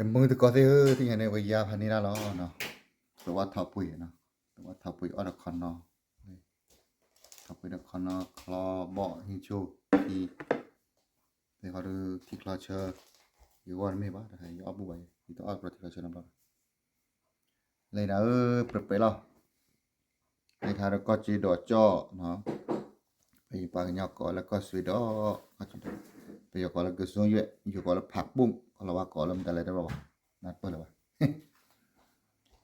မုၢ်တကိးသ့ၣ်ဧၢ, သ့ၣ်ညါန့ၣ် ပကယါဖးန့ၢ်တၢ်လီၤနီၤ. သဝီထီၣ်ပှ့ၤနီၤ, သဝီထီၣ်ပှ့ၤအီၣ်ဒီးခီနီၤ, ထီၣ်ပှ့ၤဒီးခီနီၤ ချီဘီၣ် ဟံးဆိ ထံ, သ့ၣ်ခီဒုးထံချီဆၢ, ယဂီၢ်တမ့ၢ်ဘၣ် တခါယအီၣ်ဘူၣ်ဘၣ်, ယတအီၣ်ကြၢးထံချီဆၢနီတဘျီဘၣ်. လၢနၤဧၢ ပြဲးပြဲးလီၤ. ဟဲထါဒီးကီၢ်စ့ဒီးကၠီၣ်နီၤ, ပယပှၤကညီကိးလၢကီၢ်စ့ဒီး, ပယီၤကိးလၢကစွန်းရွက်, ယိၤကိးလၢ ผักบุ้ง, ကီၢ်လီၤဝါကိးလၢမတၤလဲၣ်တဘၣ်ဘၣ်, နၢ်ပၢၢ်လၢၤဘၣ်.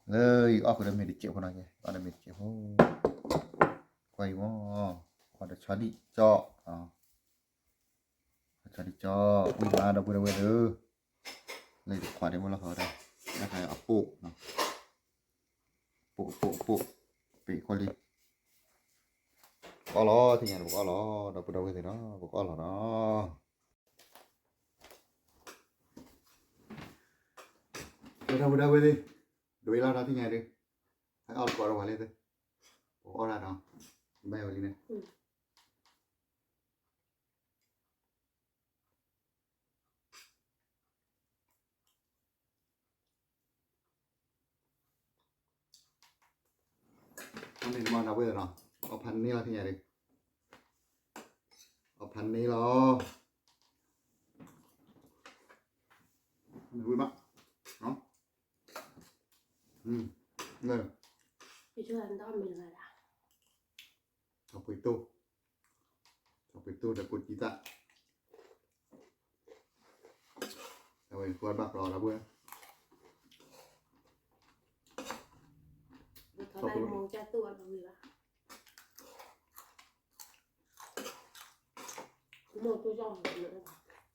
လၢယအီၣ်ဃုာ်ဒီးမ့ၢ်တစဲးဖိနီၤ, ယအီၣ်ဒီးမ့ၢ်တစဲးဖိ, ကွၢ်အံၤမ့ၢ်, အီၣ်ဒီးဆီဒံၣ်ကၠီၣ်, ဆီဒံၣ်ကၠီၣ်, ဝံၣ်မးဒီပုၢ်ဒီဝဲၢ်သ့ၣ်, လၢတခွးဒံးမ့ၢ်လီၤဃီဒၣ်, လၢခါအပိၣ်, ပိၣ်ပိၣ်ပိၣ်, ပ့ၤကွၢ်လံ, ပကအီၣ်လီၤ သ့ၣ်ညါန့ၣ် ပကအီၣ်လီၤ ဒီပုၢ်ဒီဝဲၢ်သ့ၣ်နီၤ, ပကအီၣ်လီၤနီၤ. ဒီပုၢ်ဒီဝဲၢ်သ့ၣ်, ဒိးအံၤလီၤ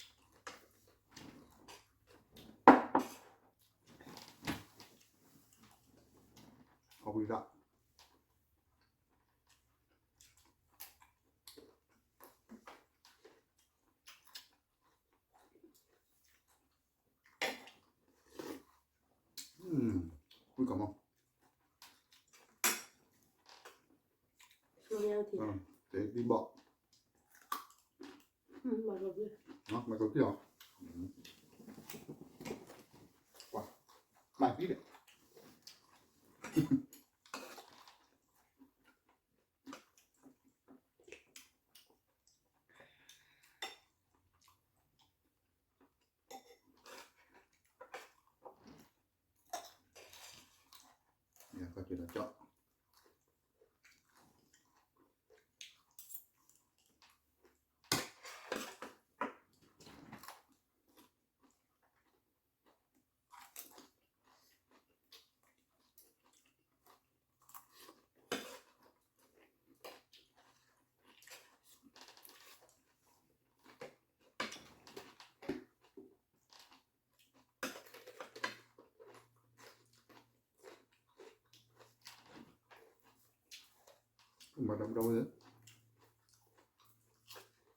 ဒီးသ့ၣ်ညါဒုး, ဟဲအီၣ်ကိးဒီးပှၤလၢသ့ၣ်, ပကအီၣ်တၢ်နီၤ, ဘၣ်ဝဲလံန့ၣ် အီၣ်န့ၣ်မ့ၢ်ဒီပုၢ်ဒီဝဲၢ်နီၤ, အီၣ်ဖးန့ၢ်လီၤသ့ၣ်ညါဒုး, အီၣ်ဖးန့ၢ်လီၤ, ဝံၣ်မး, လၢ ထီၣ်ပှ့ၤတိၢ်, ထီၣ်ပှ့ၤတိၢ်ဒီးကိၣ်ကံသၣ်, အဝဲကွၢ်ဘ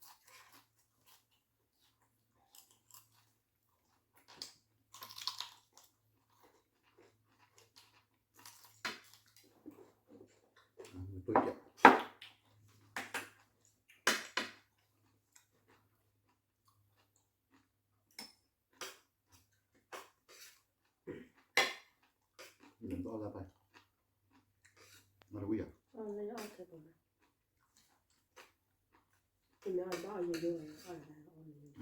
ၣ်ကျီဒီပုၢ်, ခီပီသၣ်, ဝံၣ်ကမီၤ, တဘီၣ်, မၤကီၤကံၢ်အီၤ, မၤကံၢ်ဒီး ကီၢ်စ့ဒီးကၠီၣ်, မၤဒီပုၢ်ဒီဝဲၢ်,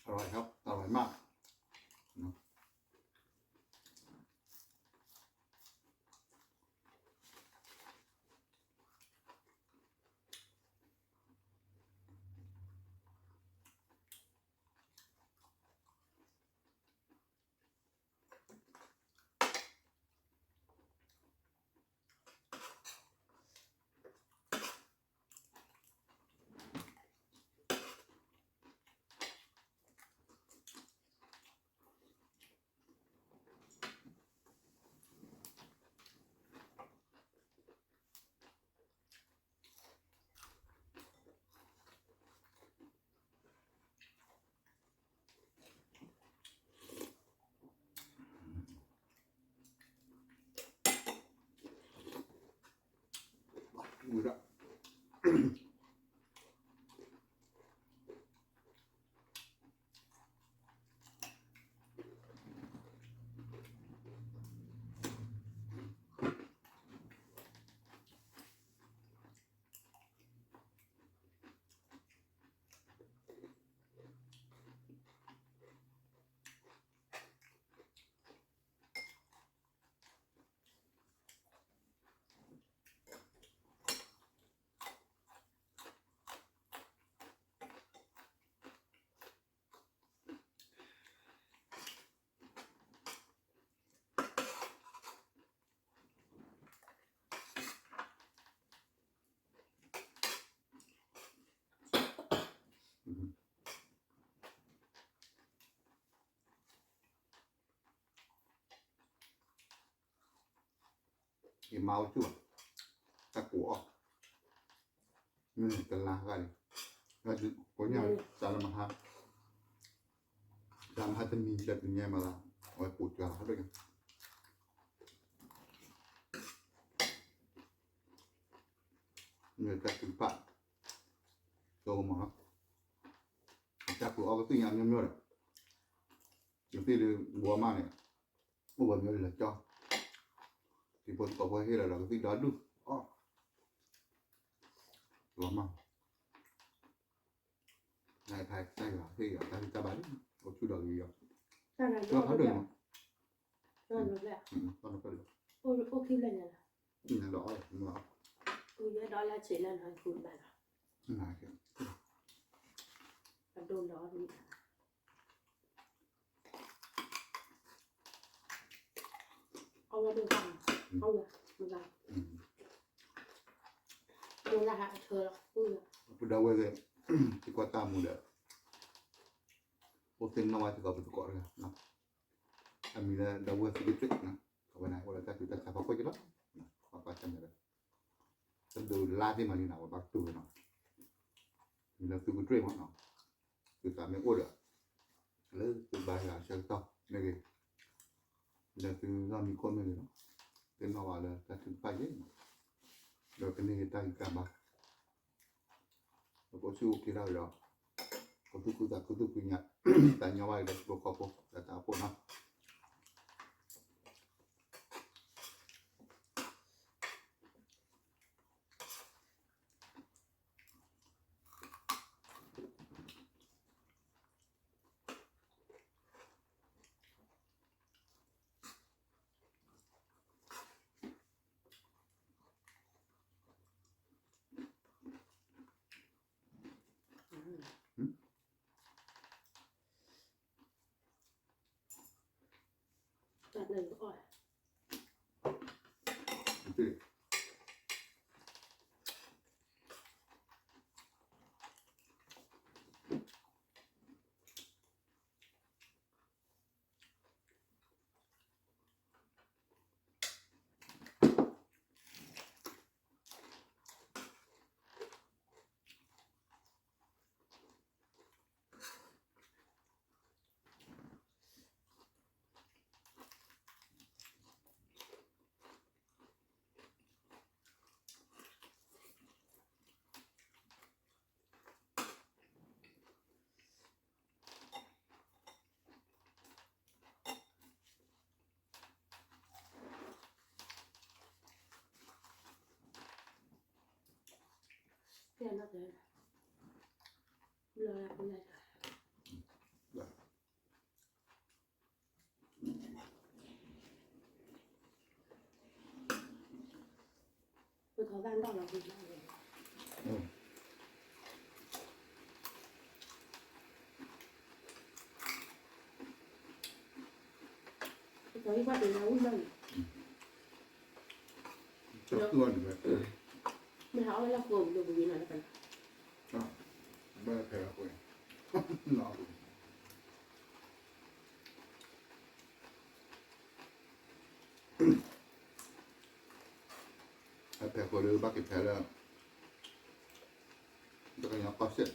อร่อยครับ อร่อยมาก เนาะ ဝံၤဒီး ယမါအိၣ်ဆူၣ်ဘၣ်, တၢ်ကိးအီၣ်, မ့ၢ်တလါဂၤလံ, ကိးညါ, တၢ်လၢမဟါ, တၢ်မဟါတနံၤ တၢ်တနံၤညါမၤသး, အဝဲကိးကွၢ်ဟီဒိၣ်ညါ, မ့ၢ်တၢ်ထုကဖၣ်, ကမီၤလီၤ, တၢ်ကိးအီၣ်ကသံၣ်ညါအမျိုးမျိုးဒီး, ကသံၣ်ဒုး ဘှီမးန့ၣ်, အိၣ်ဝဲမျိုးလၢကၠီ, ထံဖိကီၢ်ဖိဟ့ၣ်လီၤဒီးကသံၣ်ဒီဒူၣ်အီၣ်, လီၤမး, နဖဲတၢ်ယွၤဟ့ၣ်ယွၤတၢ်ဂံၢ်တၢ်ဘါလံ, အိၣ်ဆူၣ်ဒီးဂ့ၤယီၤ, တၢ်ဖးဒိၣ်မး, တၢ်ဖးဒိၣ်, အိၣ်ခံဖျၢၣ်ညါလီၤ, နဒီးအီၣ်လီၤ, နဒီးအီၣ်လီၤ, အဒိၣ်ဒီးအီၣ် အဝဲဒိၣ်ဘၣ်, အဝဲ, မ့ၢ်လၢဟးအထၢလီၤ, ပဒီပုၢ်ဝဲၢ်သ့ၣ်, သံကွၢ်တၢ်မူဒီး, အိၣ်သ့ၣ်နီၣ်ဝဲသ့ၣ်ကီးပသကိးတဂၤ, အမံၤလၢဒီပုၢ်ဝဲၢ်သံကတြ့ၣ်, အဝဲန့ၣ်အိၣ်လၢတၢ်ဆူးတၢ်ဆါဖီခိၣ်က့လီၤ, ပှၤကွၢ်ဆၢၣ်မဲာ်ဒီး, တဒိးလါသ့ၣ်မးလံနီၤ ပဘၣ်တူၢ်ဝဲနီၤ, မံၤလၢသုကတြ့ၣ်မးနီၤ, သုသးမ့ၢ်အိၣ်ဒီး, လၢသုဘါယွၤအဆၢကတီၢ်မ့ၢ်ဂ့ၤ, လၢသုလီၢ်မံခိၣ်မ့ၢ်ဂ့ၤနီၤ, သ့ၣ်နီၣ်ဝဲလၢတၢ်ထုကဖၣ်ယဲၢ်နီၤ, ဒီးကန့ၢ်က့ၤတၢ်ဂံၢ်တၢ်ဘါ ပကအိၣ်ဆူၣ်အိၣ်ချ့ဒၣ်ဝဲဒီး, ကသူၣ်ခုသးခုသူၣ်ခုညါ, သးညီဘၣ်က့ၤဒီးဟံၣ်ဖိဃီဖိ သးတၢ်အိၣ်ဖှိၣ်နီၤ. အဖဲဃိလၢဘၣ်က့ၤဖဲလၢ တကညီကီၢ်စဲၣ်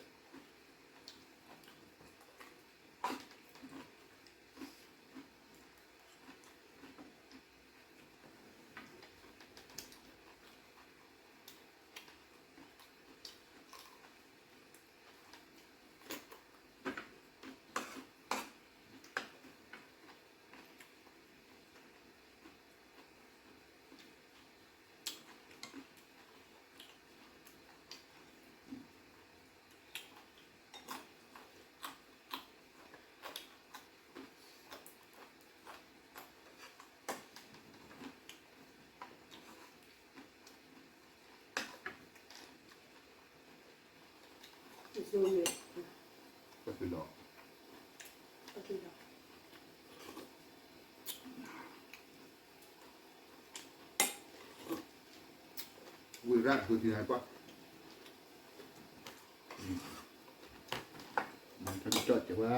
ကဲသုဒီး ကဲသုဒီး ဝံၤရၣ်ဒိးတံၢ်နၤကွၢ် ထီၣ်ကၠီၣ်ကဲဝဲ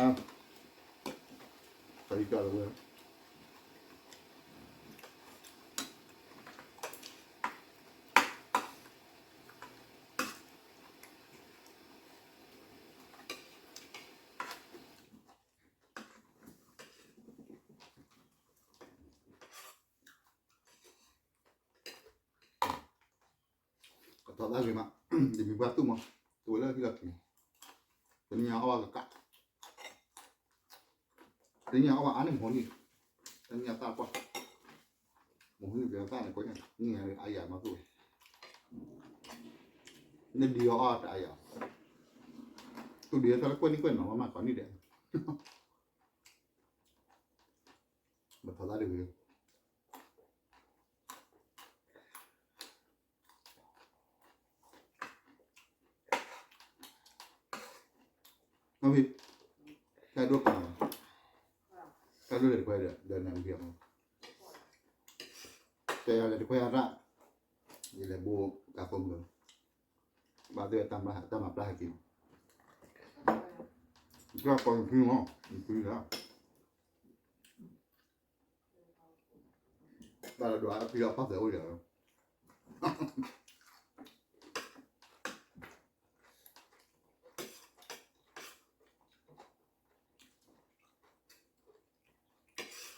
ထီၣ်ကၠီၣ်လီၤဝဲ ကထီၣ်သးဂ့ၤမး ယမ့ၢ်ပှၤသူၣ်မး တဝဲလၢဟံၣ်လီၤက့ၤ တနံၤအီၣ်ဘၣ်ကကး တနံၤအီၣ်ဘၣ်အါန့ၢ်မဟိနံၣ် တနံၤအသၣ်ပှၢ် မဟိနံၣ်ကသၣ်န့ၣ် ကိးညါ နံၣ်ညါအါယၤမးသူၣ်ဝဲ နဒံးအီၣ်အါတအါယၤ သူၣ်ဒံးအသၣ်လၢကွဲၢ်နံၣ်ကွဲၢ်နီၤ မ့ၢ်မၤကီးနံၣ်ဒဲး ဘၣ်ထီၣ်သးတဂ့ၤ နီၢ်ဖံ တၢ်ဒိၣ်ပာ်လီၤ တၢ်ဒိၣ်လဲၤတခွဲဒီး ဒီးနၤဖံအီၤ တဲယၤလဲၤတခွဲအရၣ် ယလဲၤဘိတၢ်ကိးမုၢ် ဘၣ်သ့ၣ်တၢ်မၤဟးတၢ်မၤပျၢ်ဟဲက့ၤ ကြၢးကိးနဖံမီၢ် နဖံလီၤ ဘၣ်လီၤဒွးအဖံလီၤဖီၣ်သဲးအိၣ်ယၤလီၤ မိၢ်တၢ်န့ၣ်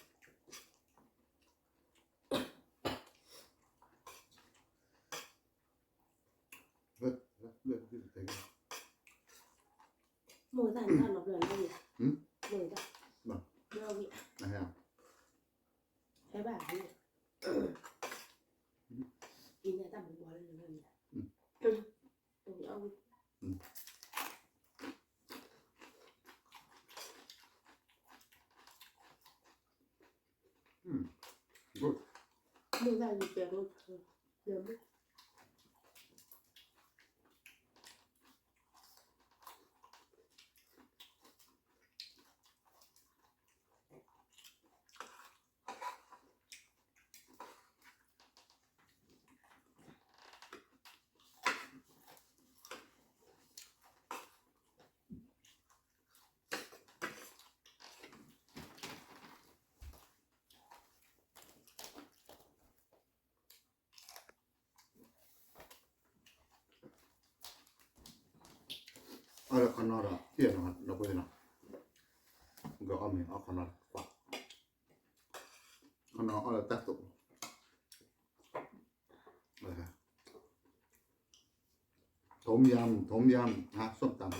တၢ်နီတဘျီလၢဝံၤ, မိၢ်တၢ်, လၢဝံၤ, ဟဲဘၣ်ဝံၤ, အံၤန့ၣ်တၢ်မူဘီလၢလၢဝံၤ, တဝံၤအီၣ်ဝံၤ. Good. မိၢ်တၢ်ယကဲးဒိၣ်, ယမိၢ် အီၣ်လၢခီနီဒီး ထံၣ်နီၤ ဒီပုၢ်ဝဲၢ်နီၤ, ဂီၤအီၣ်မ့ၤအီၣ်ခီနီကွၢ်, ခီနီအီၣ်လၢတၢ်သိး, ထူမ်ယၢမ် ထူမ်ယၢမ် ဟါ ส้มตำ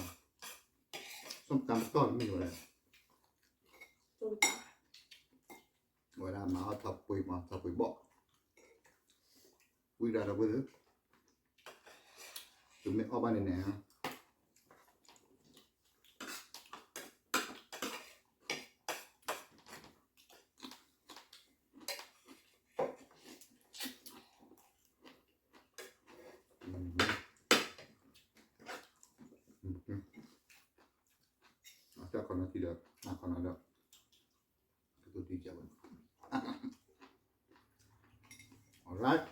ส้มตำပတီၢ်တမ့ၢ်ဝဲလဲၣ်, ဝဲဒၣ်မၤအီၣ်ထီၣ်ပှ့ၤမး ထီၣ်ပှ့ၤဘီၣ်, ဝံၤဒၣ်ဒီပုၢ်ဝဲၢ်, သုမ့ၢ်အီၣ်ဘၣ်န့ၣ်န့ၣ် အတၢ်ခီနီထံဒီး အခီနီဒီး ကတိၤတံၢ်ကၢဝဲ, alright.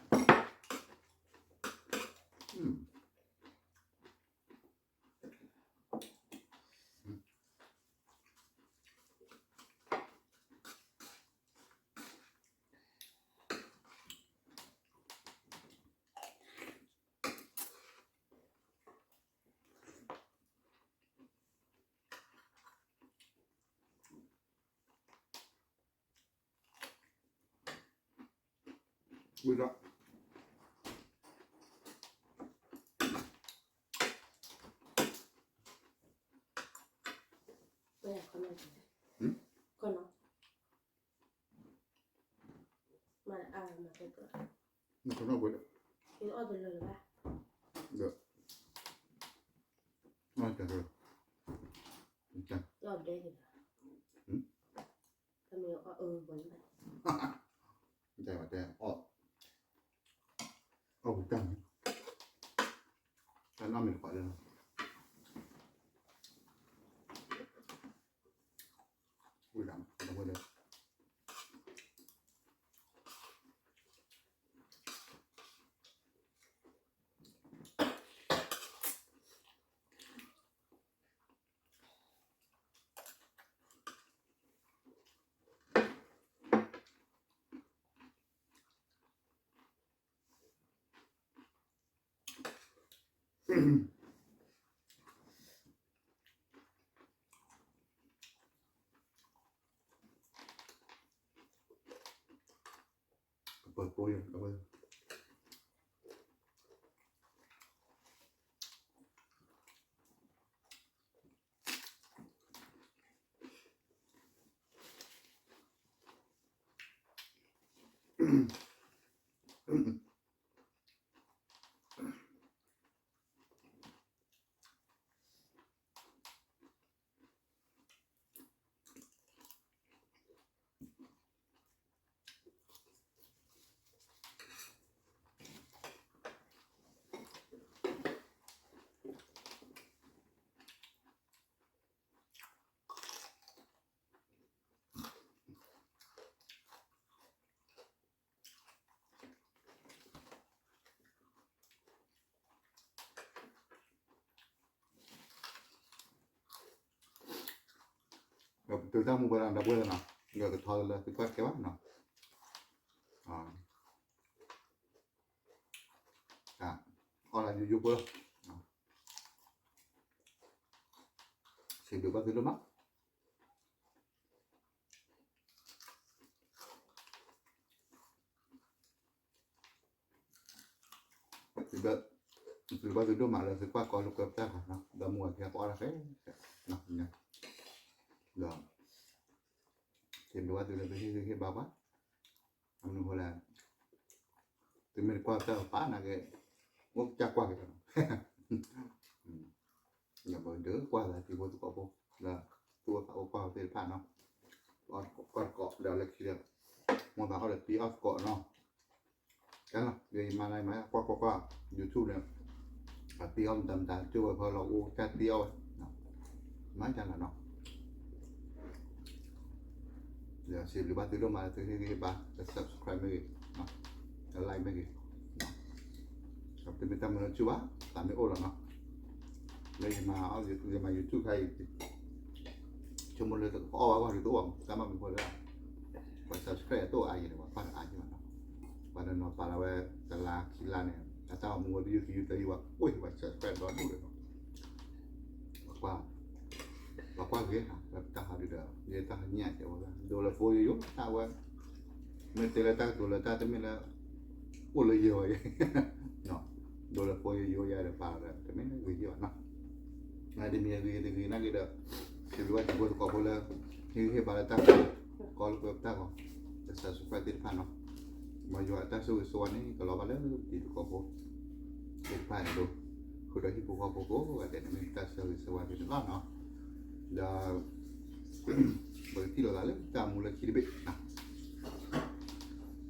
တၢ်မ့ၢ်အီၣ်အၢဘၣ်န့ၣ်, တၢ်မ့ၢ်အီၣ်, အီၣ်ဝံၤတၢ်မ့ၢ်, တၢ်နီၢ်မ့ၢ်တပှၤလၢ, ကပၢၤပိယ အဝဲ ဒီးပတုၤတၢ်မူဝဲဒၣ်ဒီပုၢ်ဝဲၢ်နီၤ, ယကထီလၢသုကွၢ်ခဲဘၣ်နီၤ, အီၣ်လၢယိယိဖိလီၤ, စံးဘျုးဘၣ်သုဒိၣ်မး. စံးဘျုးဘၣ်သုဒိၣ်မးလၢသုကွၢ်ကီလၢကွဲပတၢ်ဂီၤနီၤ, ဒီးမူဝဲခဲကအီၣ်တၢ်ဖဲ, ဒီး စံးဘျုးဘၣ်သုလၢသုဟ့ၣ်ဂံၢ်ဟ့ၣ်ဘါပှၤ, အမနုၤဃိလဲၣ်, သုမ့ၢ်တကွၢ်တၢ်ပာ်နာ်က့, အိၣ်ကစၢ်ကွၢ်က့ၤလီၤနီၤ. ယဘၣ်ဒုးကွၢ်သးတံၤဖိသကိးဖိ, လၢသူၣ်အိၣ်သးအိၣ်ကွၢ်သ့ၣ်တဖၣ်နီၤ, ကွၢ်သကိးဒီးလၢခံဒီး, မိၢ်သးအီၣ်ဒီးတံၤအီၣ်သကိးနီၤ, ကဲလီၤ ယမၤလၢမၤကွၢ်ကွၢ်ကွၢ် YouTube န့ၣ်, အတံၤအီၣ်မတၤမတၤ ကၠိဝဲဖဲလီၤအိၣ်ကစၢ်တံၤအီၣ်ဝဲ, မၤကၢ်လီၤနီၤ. ဒီးစံးဘျုးဘၣ်သုဒိၣ်မးလၢသုဟ့ၣ်ဂံၢ်ဟ့ၣ်ဘါ လၢ subscribe မ့ၢ်ဂ့ၤ, လၢ like မ့ၢ်ဂ့ၤ, ဒီးသုမ့ၢ်တၢ်မၤလၢဆူၣ်ဘၣ် သးမ့ၢ်အိၣ်လီၤနီၤ. လၢယမၤ ယမၤ YouTube ခါအံၤ, ဆိကမိၣ်လၢတကအီၣ်ဘၣ်ဂီၢ်ဒုးတအိၣ်မး တၢ်မၤမုာ်ဖိလၢ ပှၤ subscribe အတအိၣ်အါယံၤန့ၣ် ပှၤကွၢ်တအါယံၤဘၣ်နီၤ. ပှၤတနီၤပာ်လီၤဝဲ တလါခံလါန့ၣ် အတၢ်အိၣ်မူဝဲတယုၢ်တယုၢ်တယုၢ် ပှၤကွၢ် ပှၤ subscribe ဒီဒူၣ်ဒီး ပှၤကွၢ်ဂ့ၤနီၤ လၢပတၢ်ဟးဒုးဒီး ယတၢ်ဟးညၣ်ကဲဝဲ ဒိလၢဖိယိယိ တၢ်ဝဲ မ့ၢ်တဲလၢတၢ်ကတိၤလၢတၢ်တမ့ၢ်လၢ အိၣ်လၢယဲၢ်ဝဲယဲၢ် ဒိလၢဖိယိယိယဲၢ်ဒီးပာ်လီၤဒီး တမ့ၢ်ဂ့ၤယဲၢ်ဘၣ်နီၤ. နတမံၤဂ့ၤတဂ့ၤနာ်က့ဒီး စံးဘျုးဘၣ်တံၤဖိသကိးဖိလၢ ဟ့ၣ်ဂံၢ်ဟ့ၣ်ဘါလၢတၢ်ကီလၢပှဲၤပတၢ်ဂီၤ လၢ subscribe သ့ၣ်တဖၣ်နီၤ. မ်ယွၤအတၢ်ဆိၣ်ဂ့ၤဆိၣ်ဝါန့ၣ် ကလီၤဘၣ်လၢတံၤသကိးဖိသ့ၣ်တဖၣ်န့ၣ်ဒီး ဃုာ်ဒီးဟံၣ်ဖိဃီဖိကိးဂၤဒဲးန့ၣ် မ့ၢ်တၢ်ဆိၣ်ဂ့ၤဆိၣ်ဝါက့ၤန့ၣ်လီၤနီၤ. ဒီး ပကထံၣ်လိာ်သးလၢတၢ်မူလၢခံတဘ့ၣ်နီၤ.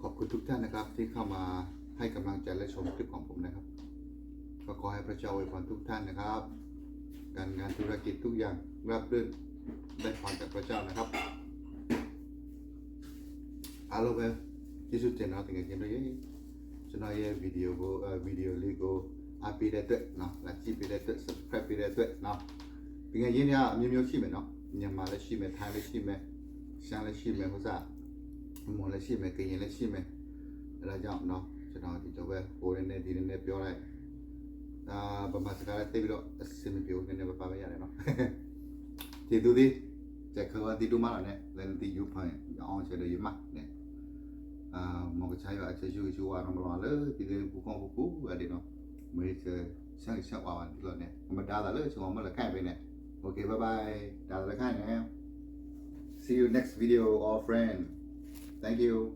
ขอบคุณทุกท่านนะครับที่เข้ามาให้กำลังใจและชมคลิปของผมนะครับ ก็ขอให้พระเจ้าอวยพรทุกท่านนะครับ การงานธุรกิจทุกอย่างราบรื่น ได้พรจากพระเจ้านะครับ အားလုံးပဲ ကျေးဇူးတင်နော် တကယ်ချင်းတို့ရေ ကျွန်တော်ရဲ့ video ကို အဲ video လေးကို အားပေးတဲ့အတွက်နော် လာကြည့်ပေးတဲ့အတွက် subscribe ပေးတဲ့အတွက်နော် တကယ်ချင်းတွေက အမျိုးမျိုးရှိမယ်နော် မြန်မာလည်းရှိမယ် ထိုင်းလည်းရှိမယ် ရှမ်းလည်းရှိမယ် ဟိုစား မွန်လည်းရှိမယ် ကရင်လည်းရှိမယ် အဲဒါကြောင့်နော် ကျွန်တော်ဒီလိုပဲ ဟိုနည်းနည်း ဒီနည်းနည်း ပြောလိုက် အာ ဗမာစကားလည်း သိပ်ပြီးတော့ အဆင်မပြေဘူး နည်းနည်းပါးပါးပဲရတယ်နော် ကျေးဇူးတင် ကြယ်ခဲဝါတီးတူးမးလီၤန့ၣ် လဲၤနတီးယူဖန် ယအီၣ်ဆဲးဒီးယမးန့ၣ် မ်ကဆါယွၤအဆၢဆူဂ့ၤဆူဝါနီတဘျီလၢ တံၤသကိးဖိကိးဂၤဒဲးနီၤ မ့ၢ်ဆၢဂ့ၤဆၢဝါဘၣ်တဘျီန့ၣ် မဒါသးလၢဆၢဂ့ၤမ့ၢ်လၢခါအံၤဖဲန့ၣ် okay bye bye ဒါလၢခါအံၤန့ၣ် see you next video all friend thank you